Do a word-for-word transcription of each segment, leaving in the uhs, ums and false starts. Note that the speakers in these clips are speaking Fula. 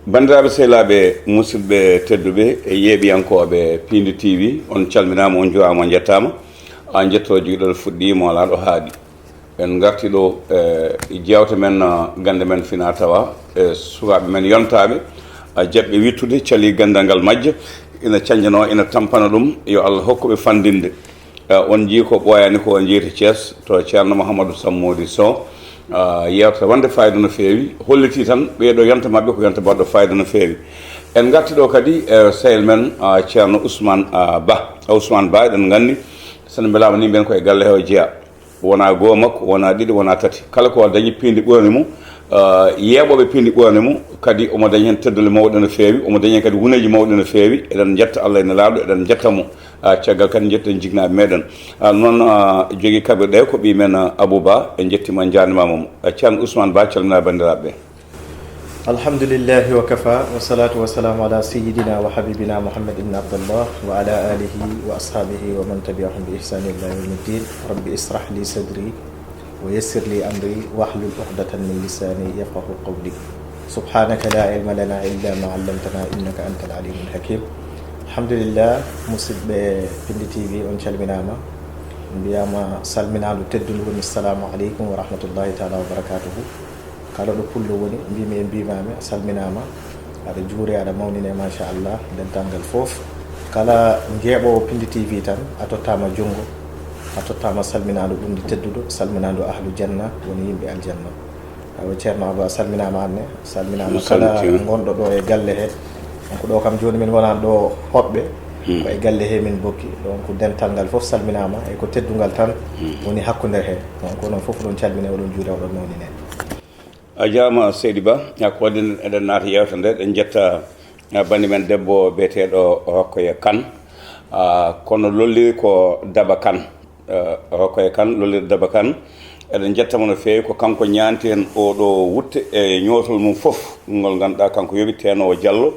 Banndiraaɓe sehilaaɓe, musidɓe tedduɓe e yeeɓiyankooɓe Piindi T V, on calminaama, on njuuraama, on njettaama. A njetto jogii ɗo fuɗɗii mo alaa ɗo haaɗi. En ngarti ɗo e jeewte men, ah, gannde men fina tawa e sukaaɓe men yontaaɓe, ah, jaɓɓe wittude cali ganndal ngal majja, ina cañjanoo, ina tampana ɗum. Yo Allah hokku ɓe fanndinde. Eh, on njii ko ɓooyaani ko, on njiyta Thiès to Ceerno Mouhamadou Sammoudi Sow. Ah, yeewtere wonde fayida no feewi, hollitii tan ɓee ɗo yonta maɓɓe ko yonta baɗɗo fayida no feewi. En ngarti ɗo kadi e sehil men, ah, Ceerno Ousmane, ah, Ba. Ousmane Ba, eɗen nganndi, so en mbelaama ni mbiyen ko e galle he o jeyaa. Wonaa goo makko, wonaa ɗiɗi, wonaa tati. Kala ko o dañi piindi ɓurani mo, ah, yeeɓooɓe piindi ɓurani mo, kadi omo dañi heen teddule mawɗe no feewi, omo dañi heen kadi guneeji mawɗi no feewi. Eɗen njetta Allah e Nelaaɗo, eɗen njetta mo. Ah, caggal kadi njettuɗen jiknaaɓe meɗen. Ah, noon, ah, jogii kaɓirɗe ko ɓii men, ah, Abou Ba, en njettiima, en njaarnimaama mo. Ah, Ceerno Ousmane Ba, calminaa banndiraaɓe ɓe. الحمد لله وكفى، والصلاة والسلام على سيدنا وحبيبنا محمد بن عبد الله وعلى آله وأصحابه ومن تبعهم بإحسان إلى يوم الدين. رب اشرح لي صدري ويسر لي أمري واحلل عقدة من لساني يفقه قولي. سبحانك لا علم لنا إلا ما علمتنا إنك أنت العليم الحكيم. الحمد لله. Musidɓe Piindi T V, on calminaama. Mbiyaama salminaandu teddundu woni assalamu aleykum wa rahmatullahi taala wa barakatuhu. Kala ɗo pullo woni, mbimi e mbimami, a salminama, aɗa juure, aɗa mawnine, machallah, dental ngal fof. Kala jeeɓowo Piindi T V tan, a tottama junngo, a tottama salminaandu ɓurndi tedduɗo, salminaandu ahlu janna, woni yimɓe aljanna. Awa, Ceerno Abou, a salminama anne, a salminama kala gonɗo ɗo e galle he. Donc, ɗo kam jooni min wonani ɗo hoɓɓe, ko e galle he min bokki. Donc, dental ngal fof salminama, e ko teddungal tan woni hakkunde he. Donc, onon fof oɗon calmine, oɗon juure, oɗon mawnine. A jaaraama, seydi Ba. Ko waɗi eɗen naata yeewtere nde, eɗen njetta, ah, banndi men debbo biyeteeɗo Rokhaya Kane. Ah, kono lolliri ko Daba Kane. Ah, Rokhaya Kane, lolliri Daba Kane. Eɗen njetta mo no feewi, ko kanko ñaanti en oɗo wutte e ñootol mum fof, ngol ngannduɗaa kanko yoɓi, teenoowo Jallo,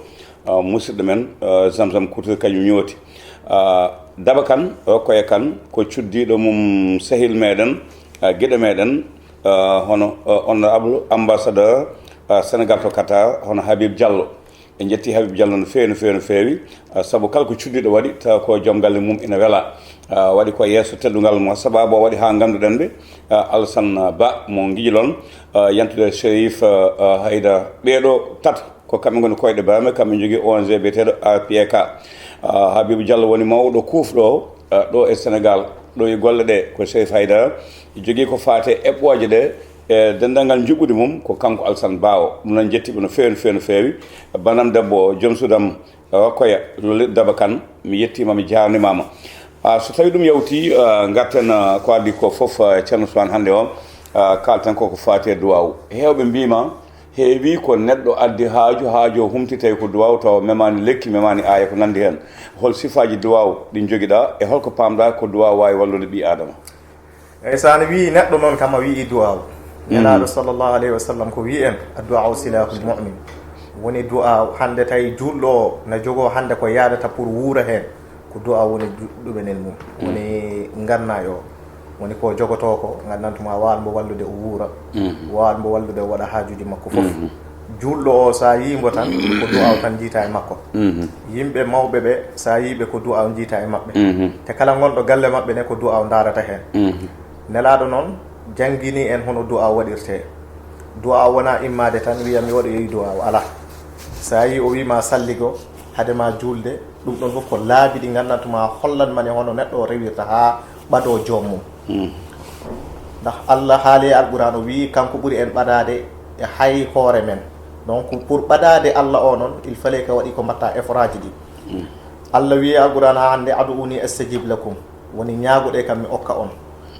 ah, musidɗo men, ah, Zamzam Couture, kañum ñooti. Ah, Daba Kane, Rokhaya Kane, ko cuddiiɗo mum sehil meɗen, ah, giɗo meɗen, ah, hono, ah, honorable ambassadeur, ah, Sénégal to Qatar, hono Habib Diallo. En njetti Habib Diallo no feewi, no feewi, no feewi, ah, sabu kala ko cuddiiɗo waɗi, tawa ko joom galle mum ina wela. Ah, waɗi ko yeeso teddungal mo, sababu o waɗi haa ngannduɗen ɓe, ah, Alassane Ba mo Guijlon, ah, yantude Chérif, ah, ah, Haydara. Ɓeeɗo tato ko kamɓe ngoni koyɗe baame, kamɓe njogii O N G biyeteeɗo R P A K. Ah, Habibou Diallo woni mawɗo kuufɗo, ah, ɗo e Sénégal, ɗo e golle ɗe, ko Chérif Haydara. Jogii ko faati e eɓɓooje ɗe, e denndaangal njuɓɓudi mum, ko kanko Alassane Ba o. Ɗum noon, njettii ɓe no feewi, no feewi, no feewi. Banam debbo, joom suudam, Rokhaya, lollirɗo Daba Kane, mi yettiima, mi jaarnimaama. Ah, so tawii ɗum yawtii, ah, ngarten, ah, ko adii ko fof, ah, Ceerno Ousmane hannde o, ah, kaalten ko ko faati e duwaaw. Heewɓe mbiima, heewi ko neɗɗo addi haaju, haaju o humti tawi ko duwaaw, tawa memaani lekki, memaani aaya, ko nanndi heen. Hol sifaaji duwaaw ɗi njogiɗaa e holko paamɗaa ko duwaaw waawi wallude ɓii Aadama? Eyi, so a wii neɗɗo noon kam, a wii duwaaw. Nelaaɗo sallallahu alayhi wa sallam ko wii en, "Addu'aaw silahul mu'min." Woni duwaaw, hannde tawi juulɗo o na jogoo hannde ko yaadata pour wuura heen, ko duwaaw woni ju-, ɗumenel mum. Woni ngannaajo o. Woni ko jogotoo ko, nganndantu ma waawan mbo wallude o wuura, waawan mbo wallude o waɗa haajuuji makko fof. Juulɗo o, so a yii mbo tan, ko duwaaw tan njiita e makko. Yimɓe mawɓe ɓe, so a yii ɓe, ko duwaaw njiita e maɓɓe. Te kala ngonɗo galle maɓɓe ne, ko duwaaw ndaarata heen. Nelaaɗo noon janngini en hono duwaaw waɗirtee. Duwaaw wonaa immaade tan wiya mi waɗoyi duwaaw, alaa. So a yii o wii ma salligo, hade ma juulde, ɗum ɗon fof ko laabi ɗi nganndantu ma hollan ma ne hono neɗɗo o rewirta haa ɓadoo joom mum. Ndax Allah haali e Alquraan, o wii kanko ɓuri en ɓadaade e hay hoore men. Donc, pour ɓadaade Allah o noon, il fallait que waɗi ko mbatta effort aji ɗi. Allah wii e Alquraan haa hannde, "Ad'uuni astajib lakum." Woni ñaagoɗee kam mi okka on.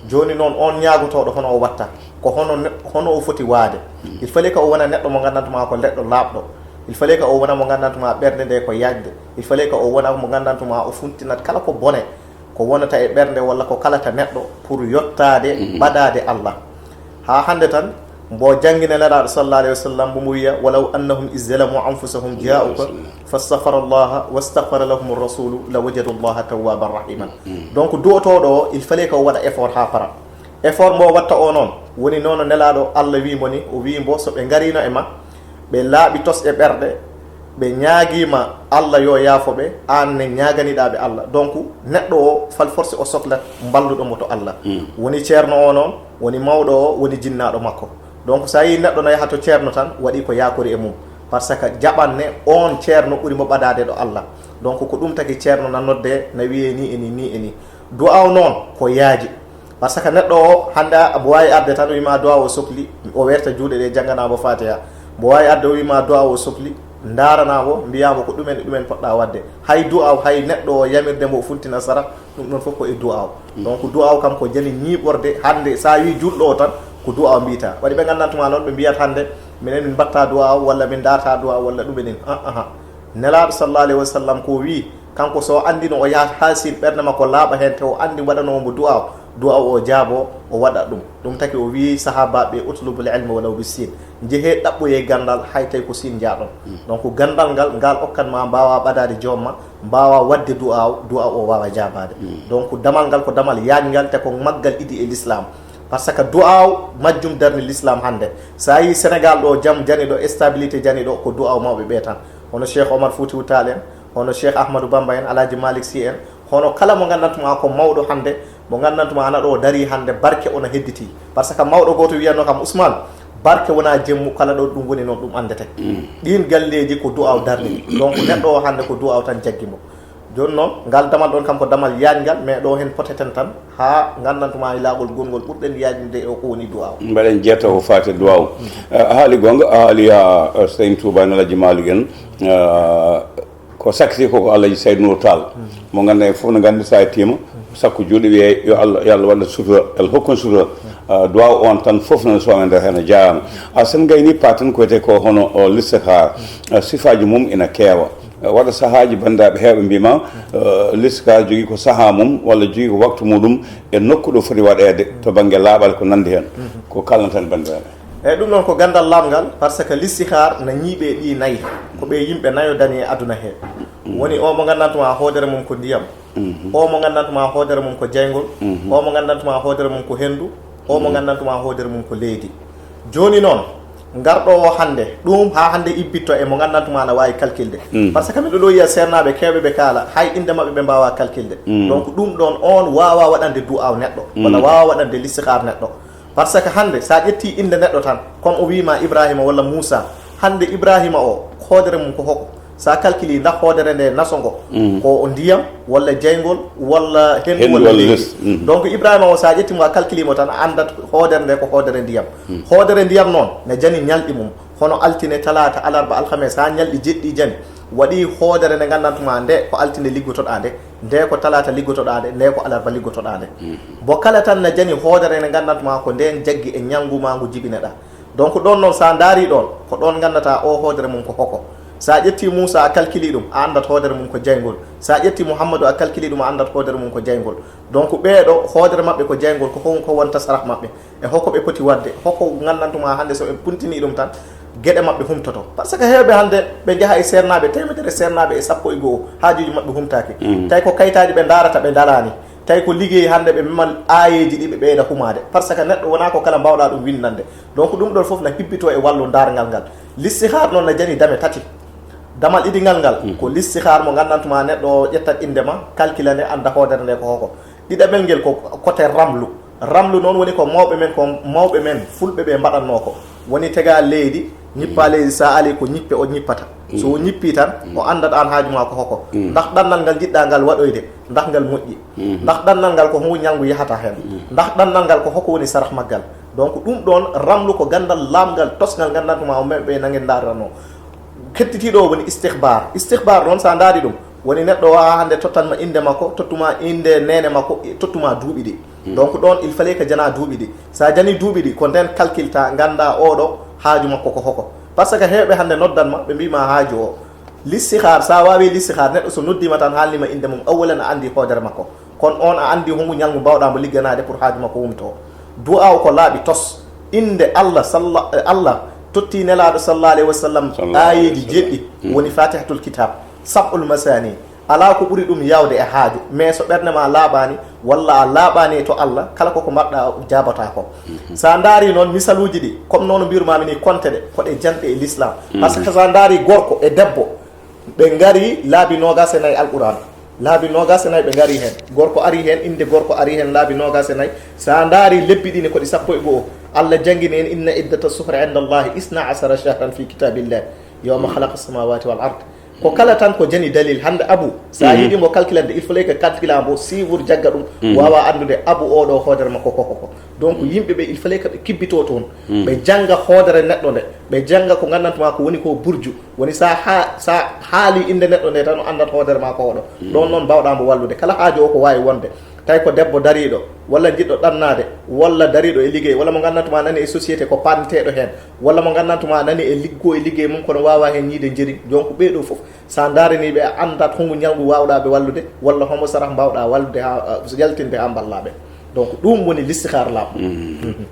Jooni noon, on ñaagotooɗo, hono o watta? Ko hono ne-, hono o foti waade? Il fallait que o wona neɗɗo mo nganndantu ma ko leɗɗo laaɓɗo. Il fallait que o wona mo nganndantu ma ɓernde nde ko yaajde. Il fallait que o wona mo nganndantu ma o funtinat kala ko bone, ko wonata e ɓernde walla ko kalata neɗɗo pour yottaade, ɓadaade Allah. Haa hannde tan, mbo janngina Nelaaɗo sallallahu alayhi wa sallam, mbo mo wiya, "Walaw annahum iz zalamu anfusahum ja'uka fastaghfaru Allaha wastaghfara lahum rasulu lawajadu Allaha tawwaban rahima." Donc, duwotooɗo o, il fallait que o waɗa effort haa para. Effort mbo watta o noon, woni noon no Nelaaɗo Allah wii mbo ni, o wii mbo, so ɓe ngariino e ma, ɓe laaɓi tos e ɓerɗe, Ɓe ñaagiima Allah yo yaafo ɓe, aan ne ñaaganiɗaa ɓe Allah. Donc, neɗɗo o, fal force o soklat mballuɗo mo to Allah. Woni ceerno o noon, woni mawɗo o, woni jinnaaɗo makko. Donc, so a yii neɗɗo na yaha to ceerno tan, waɗi ko yaakori e mum. Par ce que jaɓan ne, oon ceerno ɓuri mo ɓadaade ɗo Allah. Donc, ko ɗum taki ceerno na nodde, na wiyee ni e ni, ni e ni. Du'aaw noon, ko yaaji. Par ce que neɗɗo o, hannde a, mbo waawi arde tan, o wiima du'aaw o sokli, o weerta juuɗe ɗe, jannganaa mo Faatiha. Mbo waawi arde, o wiima du'aaw o sokli, ndaaranaa mo, mbiyaa mo ko ɗumen e ɗumen poɗɗaa waɗde. Hay du'aaw, hay neɗɗo o yamirde mbo o funtina sara, ɗum ɗoon fof ko e du'aaw. Donc, du'aaw kam ko jani ñiiɓorde, hannde so a wii juulɗo o tan, ko du'aaw mbiytaa. Waɗi ɓe nganndantu ma noon, ɓe mbiyat hannde, minen min mbaɗta du'aaw, walla min ndaarta du'aaw, walla ɗum e nin. Ah, ah, ah. Nelaaɗo sallallahu alayhi wa sallam ko wii, kanko so anndino o yahat haa Siin, ɓernde makko laaɓa heen, te o anndi waɗanoo mo du'aaw, du'aaw o jaabo, o waɗa ɗum. Ɗum taki o wii sahaabaaɓe ɓe, "Utlubul ilma walaw bi Siin." Njehee ɗaɓɓoyee ganndal, hay tawi ko Siin njaaɗon. Donc, ganndal ngal, ngal okkan ma mbaawaa ɓadaade joom ma, mbaawaa waɗde du'aaw, du'aaw o waawaa jaabaade. Donc, damal ngal ko damal yaajngal, te ko maggal idi e Lislaam. Par ce que du'aaw majjum darni Lislaam hannde. So a yii Senegaal ɗo, jam jani ɗo, stabilité jani ɗo, ko du'aaw mawɓe ɓe tan. Hono Cheikh Omar Foutiyou Tall en, hono Cheikh Ahmadou Bamba en, Alaaji Malick Sy en, hono kala mo nganndantu ma ko mawɗo hannde, mo nganndantu ma ana ɗo darii hannde, barke ona hedditi. Par ce que mawɗo gooto wiyatnoo kam, Ousmane, barke wonaa jemmu, kala ɗo ɗum woni noon ɗum anndete. Ɗiin galleeji ko du'aaw darni ɗi. Donc, neɗɗo o hannde ko du'aaw tan jaggi mo. Jooni noon, ngal damal ɗoon kam ko damal yaajngal, mais ɗo heen poteten tan, haa nganndantu ma e laawol gongol ɓurɗen yaajnude o ko woni du'aaw. Mbaɗen jeeto ko faati du'aaw. Eh, a haali goonga, a haali haa, eh, Seydi Touba en, Alaaji Malick en, eh, ko sakkiti ko, ko Alaaji Saydou Nour Tall. Mo ngannduɗaa en fof no nganndi so a yettiima, sakko juuɗe wiyee yo Allah, yo Allah waɗ sutura, yo Allah hokku sutura. Eh, du'aaw on tan fof no soomi nder heen, a jaaraama. A sen ngayni paten ko wiyetee ko hono o listixaar, eh, sifaaji mum ina keewa. Waɗa sahaaji banndiraaɓe heewɓe mbiima, eh, listixaar jogii ko sahaa mum walla jogii ko waktu muɗum e nokku ɗo foti waɗeede to bannge laaɓal ko nanndi heen. Ko kaalneten banndiraaɓe? Eeyi, ɗum noon ko ganndal laamngal, par ce que listixaar na ñiiɓe ɗi nayi. Ko ɓe yimɓe nayo dani e aduna he. Woni o mo nganndantu ma hoodere mum ko ndiyam. O mo nganndantu ma hoodere mum ko jeyngol. O mo nganndantu ma hoodere mum ko henndu. O mo nganndantu ma hoodere mum ko leydi. Jooni noon, ngarɗo o hannde, ɗum haa hannde ibbitto e mo nganndantu ma ana waawi kalkilde. Par ce que miɗo ɗo yiya seernaaɓe keewɓe ɓe kaala, hay innde maɓɓe ɓe mbaawaa kalkilde. Donc, ɗum ɗoon on waawaa waɗande du'aaw neɗɗo, walla waawaa waɗande listixaar neɗɗo. Par ce que hannde, so a ƴettii innde neɗɗo tan, comme o wiima Ibrahima walla Muusa, hannde Ibrahima o, hoodere mum ko hoko? So a calculi ndax hoodere nde naso ngo, ko ndiyam, walla jeyngol, walla henndu, walla leydi. Donc, Ibrahima o, so a ƴettii mo, a calculi mo tan, a anndat hoodere nde ko hoodere ndiyam. Hoodere ndiyam noon, ne jani ñalɗi mum, hono altine, talaata, alarba, alhames, haa ñalɗi jeɗɗi jani. Waɗi hoodere nde nganndantu ma nde ko altine liggotoɗaa nde, nde ko talaata liggotoɗaa nde, nde ko alarba liggotoɗaa nde. Bo kala tan na jani hoodere nde nganndantu ma ko ndeen jaggi e ñalngu ma ngu jibinoɗaa. Donc, ɗoon noon, so a ndaarii ɗoon, ko ɗoon nganndata o hoodere mum ko hoko. So a ƴettii Muusa, a calculi ɗum, a anndat hoodere mum ko jeyngol. So a ƴettii Muhammadu, a calculi ɗum, a anndat hoodere mum ko jeyngol. Donc, ɓee ɗo, hoodere maɓɓe ko jeyngol, ko hon, ko wonta sarah maɓɓe? E hoko ɓe poti waɗde? Hoko nganndantu ma hannde, so ɓe puntinii ɗum tan, geɗe maɓɓe humtoto? Par ce que heewɓe hannde, ɓe njaha e seernaaɓe, teemedere seernaaɓe e sappo e go'o, haajuuji maɓɓe humtaaki. Tawi ko kayitaaji ɓe ndaarata, ɓe ndalaani. Tawi ko liggey hannde ɓe mema aayeeji ɗi ɓe ɓeyda humaade. Par ce que neɗɗo wonaa ko kala mbaawɗaa ɗum winndande. Donc, ɗum ɗoon fof na hibbitoo e wallu ndaarngal ngal. Listixaar noon na jani dame tati. Damal idingal ngal, ko listixaar mo nganndantu ma neɗɗo o ƴettat innde ma, calcula nde, annda hoodere nde ko hoko. Ɗiɗaɓel ngel ko côté ramlu. Ramlu noon woni ko mawɓe men, ko mawɓe men fulɓe ɓe mbaɗatnoo ko. Woni tega leydi, ñippa leydi, so a alii ko ñippe o ñippata. So o ñippii tan, o anndat aan haaju ma ko hoko. Ndax ɗannal ngal njiɗɗaa ngal waɗoyde, ndax ngal moƴƴi? Ndax ɗannal ngal ko hongu ñalngu yahata heen? Ndax ɗannal ngal ko hoko woni sarah maggal? Donc, ɗum ɗoon ramlu ko ganndal laamngal tosngal nganndantu ma o men ɓe nangel ndaarano. Kettitiiɗo o woni istihbar. Istihbar noon, so a ndaari ɗum, woni neɗɗo o haa hannde tottan ma innde makko, tottu ma innde neene makko, tottu ma duuɓi ɗi. Donc, ɗoon, il fallait que jana duuɓi ɗi. So a jani duuɓi ɗi, ko ndeen calcule ta, ngannda oɗo haaju makko ko hoko. Par ce que heewɓe hannde noddan ma, ɓe mbii ma haaju o. Listixaar, so a waawi listixaar, neɗɗo so noddiima tan, haalnii ma innde mum, awalan a anndi hoodere makko. Kono oon a anndi hongu ñalngu mbaawɗaa mbo ligganaade pour haaju makko humto. Du'aaw ko laaɓi tos. Innde Allah, salla-, eh, Allah totti Nelaaɗo sallallahu alayhi wa sallam aayeeji jeɗɗi, woni Fatihatul Kitab, sab'ul masani. Alaa ko ɓuri ɗum yaawde e haaju, mais so ɓernde ma laaɓaani, walla a laaɓaani to Allah, kala ko ko mbaɗɗaa jaabataa ko. So a ndaari noon misaluuji ɗi, comme noon mbiyrumaami ni, konte ɗe, ko ɗe janɗe e l'islam. Par ce que so a ndaari gorko e debbo, Ɓe ngari laabi noogaas e nayi Alquraan. Laabi noogaas e nayi ɓe ngari heen. Gorko ari heen, innde gorko ari heen laabi noogaas e nayi. So a ndaari lebbi ɗi ne ko ɗi sappo e go'o. Allah janngini en, "Inna iddata suhri inda Allahi isna asara shahran fi kitabillah, yawma khalaqa samawati wal ard." Ko kala tan ko jani dalil. Hannde Abu, so a yiɗi mbo calculande, il fallait que calcula mbo, suivre, jagga ɗum, waawa anndude Abu oɗo hoodere makko ko, ko, ko. Donc, yimɓe ɓe, il fallait que ɓe kibbito toon. Ɓe jannga hoodere neɗɗo nde, ɓe jannga ko nganndantu ma ko woni ko burju. Woni sa ha-, sa haali innde neɗɗo nde tan, o anndat hoodere ma ko oɗo. Ɗon noon mbawɗa mbo wallude. Kala haajo o ko waawi wonde. Tawi ko debbo dariiɗo, walla jiɗɗo ɗannaade, walla dariiɗo e liggey, walla mo nganndantu ma nani e société ko panteeɗo heen, walla mo nganndantu ma nani e liggo e liggey mum kono waawa heen ñiide njeri. Donc ɓee ɗo fof, sa ndaaranii ɓe, a anndat hongu ñalngu waawɗa ɓe wallude, walla homo sarah mbawɗa wallude ha, uh, yaltinde ha mballa ɓe. Donc ɗum woni listihar laaɓɗo.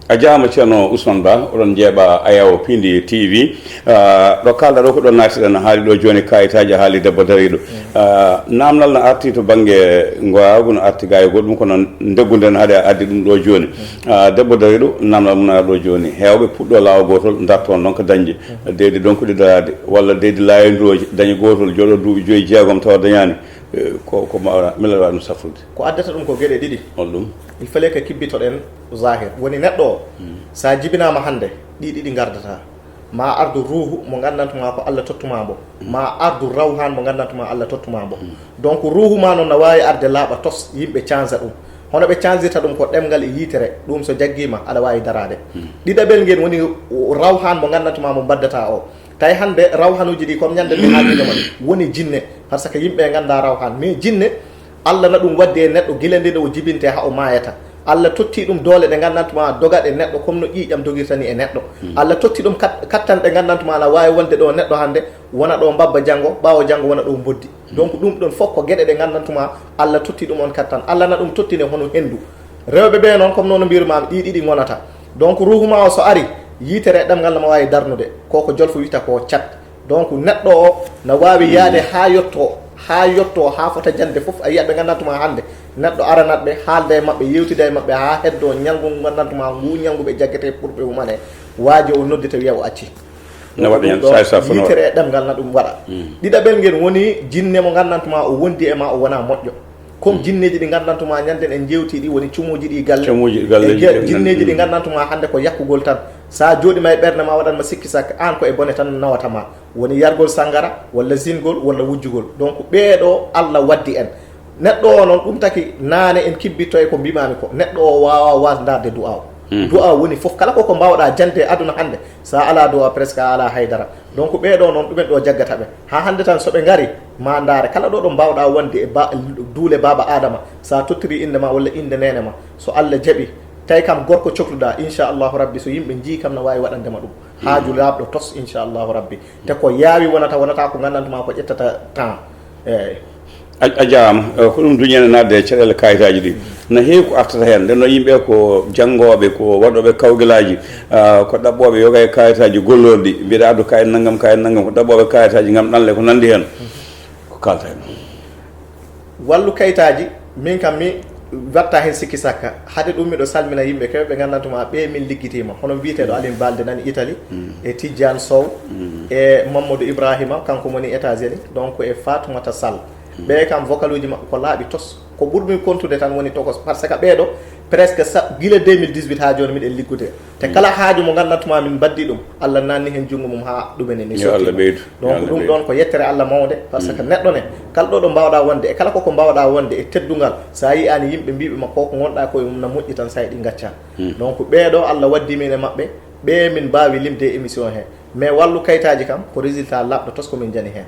A jaama Ceerno Ousmane Ba, oɗon njeeɓa Ayawo Pindi T V. Ah, ɗo kalɗa ɗo ko ɗo naatiɗen, haali ɗo jooni kayitaaji, haali debbo dariiɗo. Ah, namdal no arti to bannge ngoyaagu, no arti gaa e goɗɗum, kono ndeggude no haɗi a addi ɗum ɗo jooni. Ah, debbo dariiɗo, namdal mum no ɗo jooni. Heewɓe puɗɗo laawo gootol, darto noon ko dañde. Deydi donkuɗi daraade, walla deydi laayondirooji, dañi gootol, jooɗo duuɓi joyi, jeegom, tawa dañaani. Eh, ko, ko mbawɗa, mbela waɗa ɗum safrude. Ko addata ɗum ko geɗe ɗiɗi. Hol ɗum? Il fallait que kibbitoɗen zahir. Woni neɗɗo o, sa jibinaama hannde, ɗi ɗiɗi ngardata. Ma ardu ruuhu mo nganndantu ma ko Allah tottu ma mbo. Ma ardu rawhan mo nganndantu ma Allah tottu ma mbo. Donc ruuhu ma noon na waawi arde laaɓa tos, yimɓe canza ɗum. Hono ɓe canzirta ɗum ko ɗemngal e yitere, ɗum so jaggiima, aɗa waawi daraade. Ɗiɗaɓel ngel woni rawhan mo nganndantu ma mo mbaddata o. Tawi hannde rawhanuuji ɗi, comme ñande mi haalino ma, woni jinne, parce que yimɓe ngannda rawhan. Mais jinne, Allah na ɗum waddi e neɗɗo gila nde o jibinte haa o maayata. Allah totti ɗum doole ɗe nganndantu ma dogat e neɗɗo, comme no ƴiiƴam dogirta ni e neɗɗo. Allah totti ɗum kat-, kattan ɗe nganndantu ma na waawi wonde ɗo neɗɗo hannde, wona ɗo mbabba janngo, ɓaawo janngo wona ɗo mboddi. Donc ɗum ɗon fof ko geɗe ɗe nganndantu ma Allah totti ɗum on kattan. Allah na ɗum tottine hono henndu. Rewɓe ɓe noon, comme nono mbirmaami, ɗi ɗiɗi ngonata. Donc ruuhu ma o so ari, yitere e ɗemngal na ma waawi darnude. Ko ko jolfo wiyta ko cat. Donc neɗɗo o na waawi yaade haa yotto, haa yotto, haa fota jande fof. A yiyat ɓe nganndantu ma hannde, neɗɗo aranat ɓe, haalda e maɓɓe, yewtida e maɓɓe, haa heddo ñalngu ngu nganndantu ma, ngu ñalngu ɓe jaggete pour ɓe humane. Waaji o noddita wiya o acci. No waɗa heen, ɗo sa, sa fof no yitere e ɗemngal na ɗum waɗa. Ɗiɗaɓel ngel woni jinne mo nganndantu ma o wondi e ma, o wona moƴƴo. Comme jinneeji ɗi nganndantu ma ñande en njeewti ɗi woni cumuuji ɗi galle. Cumuuji ɗi galle, e ge-, jinneeji ɗi nganndantu ma hannde ko yakkugol tan. Sa jooɗi ma e ɓernde ma waɗan ma sikki sakka, aan ko e bone tan nawata ma. Woni yargol sanngara, walla zingol, walla wujjugol. Donc ɓee ɗo Allah waddi en. Neɗɗo o noon, ɗum taki naane en kibbitto e ko mbimaami ko, neɗɗo o waawa wasndarde du'a o. Du'a woni fof, kala ko ko mbawɗa jande e aduna hannde, sa ala du'a presque a ala haydara. Donc ɓee ɗo noon, ɗumen ɗo jaggata ɓe? Haa hannde tan so ɓe ngari, ma ndaare kala ɗo ɗo mbawɗa wonde e ba-, duule baaba Adama, sa tottiri innde ma walla innde neene ma, so Allah jaɓi, tawi kam gorko cokluɗa, inchallahu rabbi, so yimɓe njii kam na waawi waɗande ma ɗum. Haaju laaɓɗo tos, inchallahu rabbi. Te ko yaawi wonata, wonata ko nganndantu ma ko ƴettata temps. Eeyi. A, a jaaraama. Eh, ko ɗum duñi en naatde e caɗeele kayitaaji ɗi. Na heewi ko artata heen. Nden noon yimɓe ko janngooɓe, ko waɗooɓe kawgilaaji, ah, ko ɗaɓɓooɓe yoga e kayitaaji gollorɗi. Mbiɗa addu kayit nanngam, kayit nanngam, ko ɗaɓɓooɓe kayitaaji ngam ɗanle, ko nanndi heen. Ko kaalta heen? Wallu kayitaaji, min kam mi watta heen sikki sakka. Hade ɗum miɗo salmina yimɓe keewɓe ɓe nganndantu ma ɓe min liggitiima. Hono biyeteeɗo Alin Balde nani Italie, e Tijjaan Sow, e Mamadou Ibrahima, kanko woni États-Unis, donc e Fatoumata Sall. Ɓe kam vocaluuji maɓɓe ko laaɓi tos. Ko ɓurmi kontude tan woni tokos, parce que ɓee ɗo presque sa, gila deux mille dix-huit haa jooni miɗen liggude. Te kala haaju mo nganndantu ma min mbaddi ɗum, Allah nanni heen junngo mum haa ɗumen en. Yo Allah ɓeydu. Donc ɗum ɗoon ko yettere Allah mawnde, parce que neɗɗo ne, kala ɗo ɗo mbawɗa wonde, e kala koko mbawɗa wonde e teddungal, sa yiyaani yimɓe mbiɓe ma koko ngonɗa koye mum na moƴƴi tan, sa yiɗi ngacca. Donc ɓee ɗo Allah waddi min e maɓɓe, ɓe min mbaawi limde e émission he. Mais wallu kayitaaji kam, ko résultat laaɓɗo tos ko min njani heen.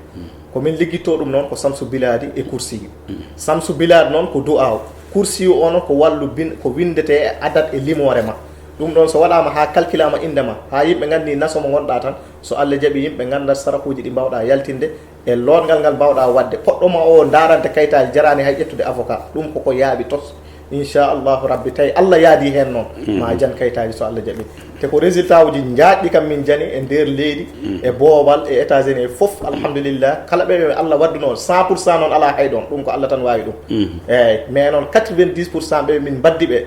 Ko min liggitto ɗum noon ko Samsu Bilaadi e Kursiyu. Samsu Bilaadi noon ko du'aaw. Kursiyu o noon ko wallu bin-, ko winndete e adat e limoore ma. Ɗum ɗoon so waɗaama haa kalkilaama innde ma, haa yimɓe nganndi naso mo ngonɗa tan, so Allah jaɓi yimɓe nganndat sarakuuji ɗi mbawɗa yaltinde, e lootngal ngal mbawɗa waɗde. Poɗɗo ma o ndaarante kayitaaji, jaraani hay ƴettude avocat. Ɗum koko yaaɓi tos. Inchallahu rabbi, tawi Allah yaadi heen noon, ma jan kayitaaji so Allah jaɓi. Te ko résultat uji njaajɗi kam min jani e nder leydi, e boowal, e États-Unis, e fof, alhamdulillah. Kala ɓe ɓe Allah waddunoo cent pour cent noon, alaa hay ɗoon. Ɗum ko Allah tan waawi ɗum. Eeyi, mais noon quatre-vingt-dix pour cent ɓe min mbaddi ɓe,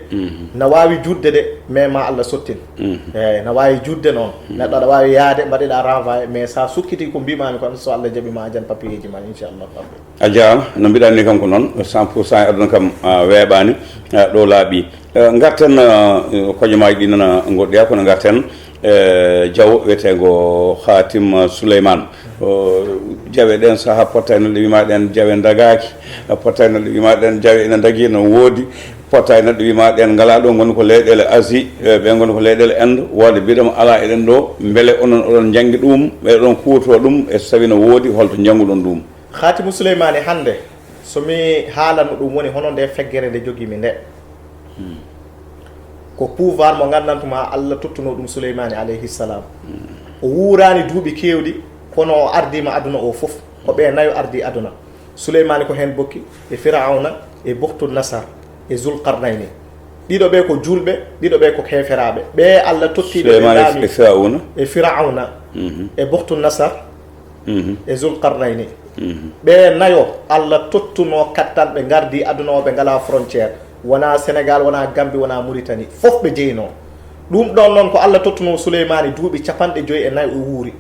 na waawi juutde de, mais ma Allah sottin. Eeyi, na waawi juutde noon. Neɗɗo aɗa waawi yahde, mbaɗeɗaa renvoyé, mais so a sukkitii ko mbiimaami kon, so Allah jaɓi ma a jan papiyeeji ma, inchallah rabbi. A jaaraama. No mbiɗa ni kam ko noon, cent pour cent e aduna kam, ah, weeɓaani, ah, ɗo laaɓi. Eh, ngarten, ah, hojomaaji ɗi nana ngoɗɗiya, kono ngarten, eh, jawo wiyeteengo Hatim Souleymane. O, jawe ɗen saha potta ene ɗe wima ɗen jawe dagaaki, potta ene ɗe wima ɗen jawe ene dagi, no woodi, potta ene ɗe wima ɗen ngala ɗo, ngoni ko leyɗeele Asie, eh, ɓe ngoni ko leyɗeele Inde, wooda mbiɗoma ala eɗen ɗo, mbele onon oɗon janngi ɗum, ɓe ɗon kuuto ɗum, e so tawi no woodi, holto njannguɗon ɗum? Khatimu Souleymane hannde, so mi haalanno ɗum, woni hono nde feggere nde jogii mi nde. Ko pouvoir mo nganndantu ma Allah tottuno ɗum Souleymane alayhi salam. O wuuraani duuɓi keewɗi, kono o ardiima aduna o fof. Ko ɓe nayo ardi aduna. Souleymane ko heen bokki, e Firawna, e Bukhtu Nasar, e Zulqarnayni. Ɗiɗo ɓe ko juulɓe, ɗiɗo ɓe ko keeferaaɓe. Ɓe Allah totti ɓe, ɓe Souleymane laami e Firawna. E Firawna, e Bukhtu Nasar, e Zulqarnayni. Ɓe nayo Allah tottuno kattan, ɓe ngardi aduna o, ɓe ngala frontière. Wona Sénégal, wona Gambie, wona Mauritanie. Fof ɓe jeynoo. Ɗum ɗon noon ko Allah tottuno Souleymane duuɓi capanɗe joyi e nayo o wuuri.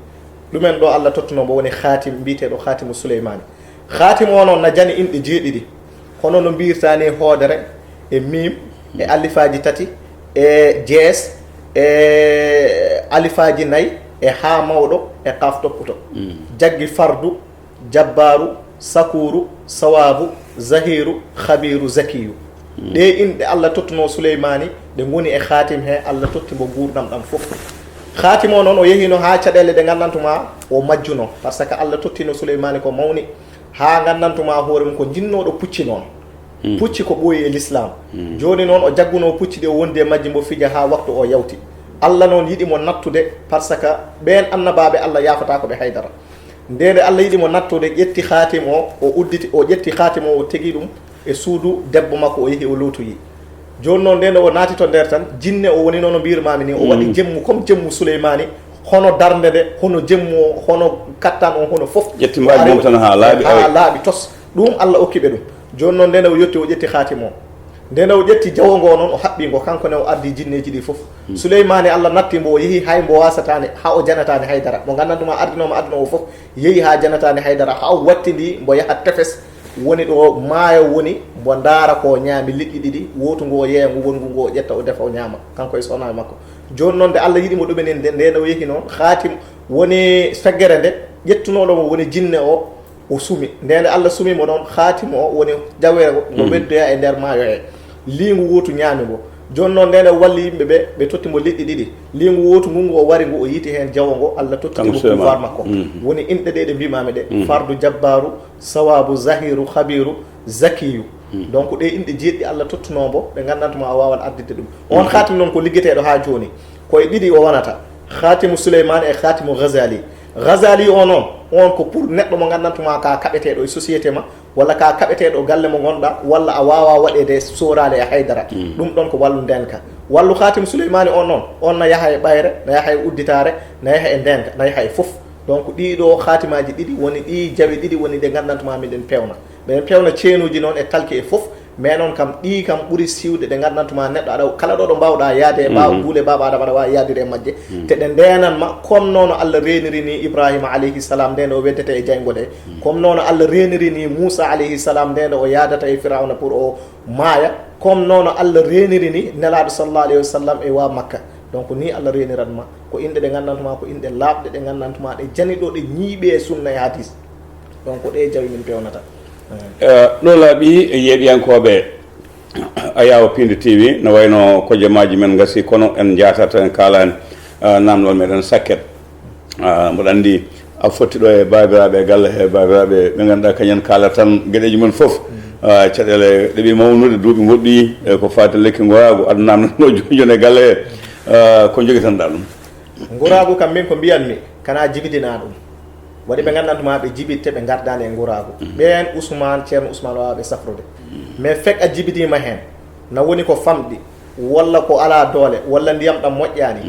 Ɗumen ɗo Allah tottuno mo woni Khatim, mbiyeteeɗo Khatimu Souleymane. Khatim o noon na jani inɗe jeeɗiɗi. Hono no mbiyirta ni hoodere, e miim, e alifaaji tati, e jees, e alifaaji nayi, e haa mawɗo, e kaaf topputo. Jaggi fardu, jabbaaru, sakuuru, sawaabu, zahiiru, khabiiru, zakiyu. Ɗe inɗe Allah tottuno Souleymane, ɗe ngoni e Khatim he, Allah totti mo nguurndam ɗam fof. Khatim o noon, o yehino haa caɗeele ɗe nganndantu ma o majjuno, par ce que Allah tottino Souleymane ko mawni, haa nganndantu ma hoore mum ko jinnooɗo pucci noon. Pucci ko ɓooyi e l'islam. Jooni noon o jagguno pucci ɗi, o wondi e majji, mbo fija haa waktu o yawti. Allah noon yiɗi mo nattude, par ce que ɓeen annabaaɓe Allah yaafataako ɓe haydara. Nde nde Allah yiɗi mo nattude, ƴetti Khatim o, o udditi, o ƴetti Khatim o, o tegi ɗum e suudu debbo makko, o yehi o lootoyi. Jooni noon, nde nde o naati to nder tan, jinne o woni noon no mbiyirmaami ni, o waɗi jemmu comme jemmu Souleymane, hono darnde nde, hono jemmu o, hono kattan o, hono fof. Ƴetti mbaadi mum tan haa laaɓi, haa laaɓi tos. Ɗum Allah okki ɓe ɗum. Jooni noon, nde nde o yetti, o ƴetti Khatim o. Nde nde o ƴetti jawo ngo noon, o haɓɓi ngo, kanko ne o ardi jinneeji ɗi fof. Souleymane, Allah natti mbo, o yehi hay mbo wasataani, haa o janataani haydara. Mo nganndantu ma ardinoo mo aduna o fof, yehi haa janataani haydara, haa o wattindi mbo yaha tefes, woni ɗo maayo woni, mbo ndaara ko ñaami liƴƴi ɗiɗi, wootu ngu o yeeya ngu, wonngu ngu o ƴetta, o defa, o ñaama, kanko e sohnaaɓe makko. Jooni noon, nde Allah yiɗi mo ɗumen, nde, nde nde o yehi noon, Khatim woni feggere nde, ƴettunooɗo mo woni jinne o, o sumi. Nde nde Allah sumi mo ɗon, Khatim o woni jawe ngo weddoya e nder maayo he. Liingu wootu ñaami ngo. Jooni noon, nde nde o walli yimɓe ɓe, ɓe totti mo liƴƴi ɗiɗi. Liingu wootu ngu, ngu o wari ngu, o yiiti heen jawo ngo, Allah totti mo pouvoir makko. Woni inɗe ɗe ɗe mbiimaami ɗe. Fardu, jabbaaru, sawaabu, zahiiru, khabiiru, zakiyu. Donc, ɗe inɗe jeeɗiɗi Allah tottunoo mbo, ɓe nganndantu ma o waawan arditde ɗum. On Khatim noon ko liggeteeɗo haa jooni. Ko e ɗiɗi o wonata, Khatimu Souleymane e Khatimu Ghazali. Ghazali o noon, on ko pour neɗɗo mo nganndantu ma ka kaɓeteeɗo e société ma, walla ka kaɓeteeɗo galle mo ngonɗa, walla a waawa waɗeede sooraale e haydara. Ɗum ɗon ko wallu ndeenka. Wallu Khatimu Souleymane on noon, on na yaha e ɓayre, na yaha e udditaare, na yaha e ndeenka, na yaha e fof. Donc, ɗiɗo khatimaaji ɗiɗi woni, ɗi jawe ɗiɗi woni ɗe nganndantu ma miɗen pewna. Ɓe pewna ceenuuji noon e talki e fof, mais noon kam, ɗi kam ɓuri siwde ɗe nganndantu ma neɗɗo aɗa, kala ɗo ɗo mbaawɗa yaade e ɓaawo guule baaba Adama, aɗa waawi yaaddude e majje. Te ɗe ndeenan ma, comme noon no Allah reeniri ni Ibrahima alayhi salam, nde nde o weddete e jayngo ɗe, comme noon no Allah reeniri ni Moussa alayhi salam, nde nde o yaadata e Firawna pour o maaya, comme noon no Allah reeniri ni Nelaaɗo sallallahu alayhi wa sallam e waa Makka. Donc, ni Allah reeniran ma, ko inɗe ɗe nganndantu ma, ko inɗe laaɓɗe ɗe nganndantu ma, ɗe jani ɗo, ɗe ñiiɓe e sunna e hadis. Donc, ko ɗe jawi min pewnata. Eh, ɗo laaɓi, yeeɗiyankooɓe Ayawa Pindi T V, no wayno kojomaaji men ngasi, kono en njaatata, en kaalaani, eh, naamnol meɗen sakket. Ah, mboɗo anndi a fotti ɗo e baabiraaɓe e galle he, baabiraaɓe ɓe ngannduɗaa kañum en kaalata tan geɗeeji mum fof. Ah, caɗeele ɗeɓi mawnude, duuɓi ngoɗɗi, e ko faati lekki ngoraagu, aɗa naamna ɗo jooni jooni e galle he. Ah, ko njogitanɗaa ɗum? Ngoraagu kam, min ko mbiyanmi, kana jibidinaa ɗum. Waɗi ɓe nganndantu ma ɓe jibitte, ɓe ngardaani e ngoraagu. Ɓeen Ousmane, Ceerno Ousmane waawaa ɓe safrude. Mais fek a jibidiima heen, na woni ko famɗi, walla ko alaa doole, walla ndiyam ɗam moƴƴaani,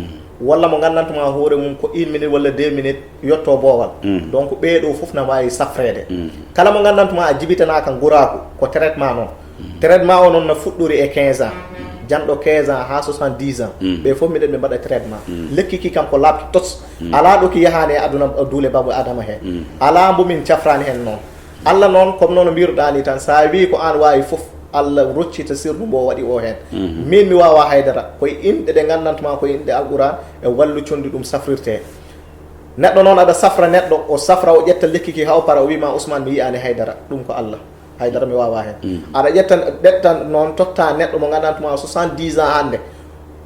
walla mo nganndantumaa hoore mum ko une minute walla deux minutes yotto boowal. Donc ɓee ɗoo fof na waawi safreede. Kala mo nganndantumaa a jibitanaaka nguraagu, ko traitement noon. Traitement o noon na fuɗɗori e quinze ans, janɗo quinze ans haa soixante-dix ans, ɓe fof miɗen ɓe mbaɗa traitement. Lekki ki kam ko laaɓti tos. Alaa ɗo ki yahaani e aduna, duule baaba Adama he. Alaa mbo min cafraani heen noon. Allah noon, comme noon mbiruɗaa ni tan, so a wii ko aan waawi fof, Allah roccita sirru mbo waɗi o heen. Min mi waawaa haydara, koye inɗe ɗe nganndantumaa, koye inɗe Alquraan e wallu conndi ɗum safrirtee. Neɗɗo noon aɗa safra neɗɗo, o safra, o ƴetta lekki ki haa o para, o wii ma, "Ousmane, mi yiyaani haydara." Ɗum ko Allah. Haydara mi waawaa heen. Aɗa ƴetta, ƴetta noon, totta neɗɗo mo nganndantumaa soixante-dix ans hannde,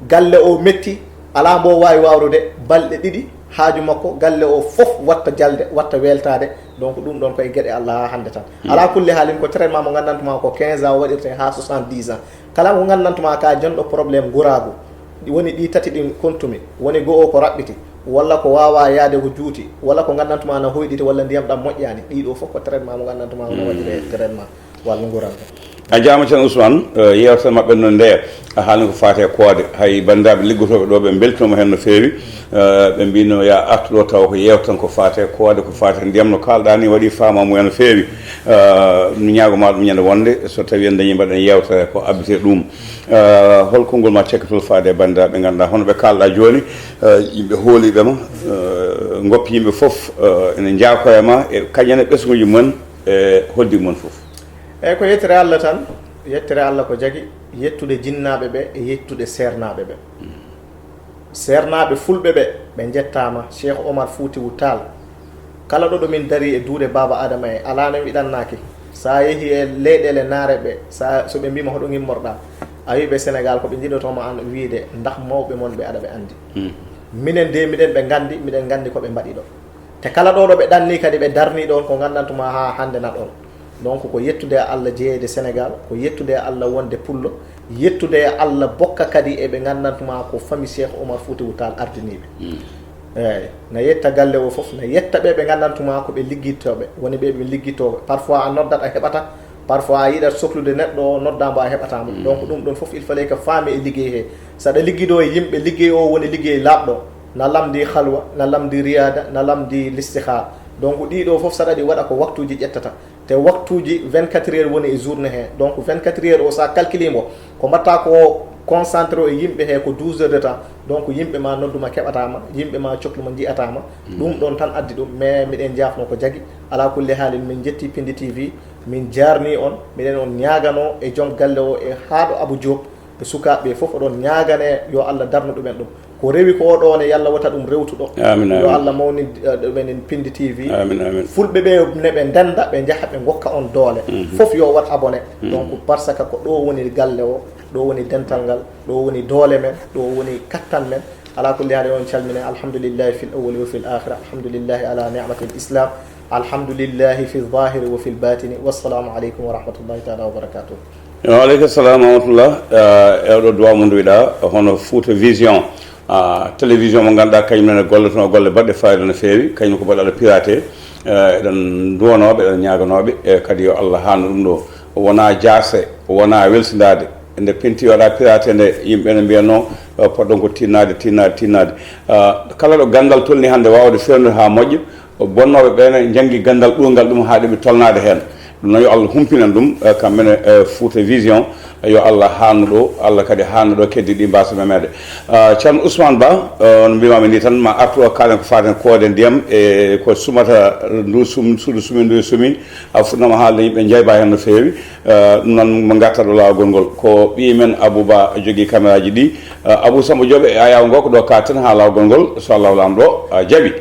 galle o metti, alaa mbo waawi waawrude, balɗe ɗiɗi, haaju makko, galle o fof watta jalde, watta weltaade. Donc ɗum ɗoon ko e geɗe Allah haa hannde tan. Alaa kulli haalin, ko traitement mo nganndantumaa ko quinze ans o waɗirtee haa soixante-dix ans. Kala mo nganndantumaa ka jonɗo problème nguraagu, woni ɗi tati ɗin kontumi, woni go'o ko raɓɓiti, walla ko waawaa yaade ko juuti, walla ko nganndantumaa na hoyɗiti, walla ndiyam ɗam moƴƴaani, ɗii ɗoo fof ko traitement mo nganndantumaa hono waɗiree traitement walla nguraagu. A jaama, Ceerno Ousmane. Eh, yeewtere maɓɓe no nde a haalni ko faati e koode, hay banndiraaɓe liggotooɓe ɗo ɓe mbeltinooma heen no feewi. Eh, ɓe mbino ya artu ɗo tawa ko yeewtan ko faati e koode, ko faati e ndiyam no kaalɗaa ni waɗi faamaamuya no feewi. Eh, mi ñaago ma ɗum ñande wonde so tawi en dañi mbaɗen yeewtere ko abbite ɗum. Eh, hol konngol ma cekkitol faade e banndiraaɓe ɓe ngannduɗaa hono ɓe kaalɗaa jooni, eh, yimɓe hooliiɓe ma, eh, ngoppi yimɓe fof, eh, ene njaako e ma e kañum e ɓesnguuji mum e hoddi mum fof? Eeyi, ko yettere Allah tan, yettere Allah ko jagi, yettude jinnaaɓe ɓe e yettude seernaaɓe ɓe. Seernaaɓe fulɓe ɓe, ɓe njettaama. Cheikh Omar Foutiyou Tall, kala ɗo ɗo min darii e duuɗe baaba Adama e, alaa no mi ɗannaaki. So a yehii e leyɗeele naare ɓe, so a, so ɓe mbiima hoɗo ngimmorɗaa, a wii ɓe Senegaal ko ɓe njiɗotoo ma aan wiyde, ndax mawɓe mon ɓe aɗa ɓe anndi. Minen de miɗen ɓe nganndi, miɗen nganndi ko ɓe mbaɗi ɗo. Te kala ɗo ɗo ɓe ɗannii kadi ɓe darnii ɗoon ko nganndantumaa haa hannde na ɗoon. Donc ko yettude e Allah jeyeede Senegaal, ko yettude e Allah wonde pullo, yettude e Allah bokka kadi e ɓe nganndantumaa ko famille Cheikh Omar Foutiyou Tall ardiniiɓe. Eeyi, na yetta galle o fof, na yetta ɓe ɓe nganndantumaa ko ɓe liggittooɓe, woni ɓe ɓe liggittoo. Parfois a noddat a heɓata, parfois a yiɗat soklude neɗɗo o noddaa mbo a heɓataa mo. Donc ɗum ɗoon fof il fallait que faami e liggey he. So aɗa liggidoo e yimɓe, liggey o woni liggey laaɓɗo, na lamndi halwa, na lamndi riyaada, na lamndi listihara. Donc ɗii ɗoo fof so aɗa ɗi waɗa ko waktuuji ƴettata. Te waktuuji vingt-quatre heures woni e journée he. Donc vingt-quatre heures o so a calculii mbo, ko mbaɗtaa ko concentré o e yimɓe he ko douze heures de temps. Donc yimɓe ma noddu ma keɓataa ma, yimɓe ma coklu ma njiyataa ma. Ɗum ɗoon tan addi ɗum, mais miɗen njaafnoo ko jagi. Alaa kulli haalin min njettii Pindi T V, min njaarnii on, miɗen on ñaaganoo e joom galle o e haa ɗo Abou Diop, e sukaaɓe ɓe fof oɗon ñaaganee yo Allah darnu ɗumen ɗum. Ko rewi ko o ɗo ne, yalla wota ɗum rewtu ɗo. Amin, amin. Yo Allah mawnin, eh, ɗumen en Pindi T V. Amin, amin. Fulɓe ɓe ne ɓe ndenda, ɓe njaha ɓe ngokka on doole. Fof yo waɗ abonné. Donc parce que ko ɗo woni galle o, ɗo woni dental ngal, ɗo woni doole men, ɗo woni kattan men. Ala kulli haali on calmine. Alhamdulillahi fil awwali wa fil akhira. Alhamdulillahi ala ni'matil islam. Alhamdulillahi fi zahiri wa fil batini. Wassalamu aleykum wa rahmatullahi taala wa barakatuh. Wa aleykum salam wa rahmatullah. Eh, e oɗo duwa mo nduwiɗa, hono Fouta Vision, ah, télévision mo ngannduɗaa kañum nene golle toon golle baɗɗe fayida no feewi, kañum ko baɗɗo piraté. Eh, eɗen duwanooɓe, eɗen ñaaganooɓe, e kadi yo Allah haannu ɗum ɗo. Wona jaase, wona welsindaade. Nde penti waɗa piraté nde, yimɓe ne mbiyatno, eh, poɗɗon ko tinnaade, tinnaade, tinnaade. Ah, kala ɗo ganndal tolni hannde waawde feewnude haa moƴƴa, bonnooɓe ɓe ne njanngi ganndal ɗuungal ɗum haa ɗeɓi tolnaade heen. Ɗum noon yo Allah humpinen ɗum, eh, kamɓe ne, eh, Fouta Vision, yo Allah haannu ɗo, Allah kadi haannu ɗo keddi ɗi mbasa memeede. Ah, Ceerno Ousmane Ba, eh, no mbiimaami ni tan, ma artu o kaalen ko faaten koode ndiyam e ko sumata ndu sum-, suudu sumi, ndu sumi. A fuɗɗooma haalde yimɓe njayba heen no feewi. Eh, ɗum noon mo ngarta ɗo laawol ngol. Ko ɓiy men Abou Ba jogii caméra ji ɗi. Eh, Abou Samba Diop e ayaw ngo ko ɗo ka tan haa laawol ngol, so Allah laamɗo, ah, jaɓi.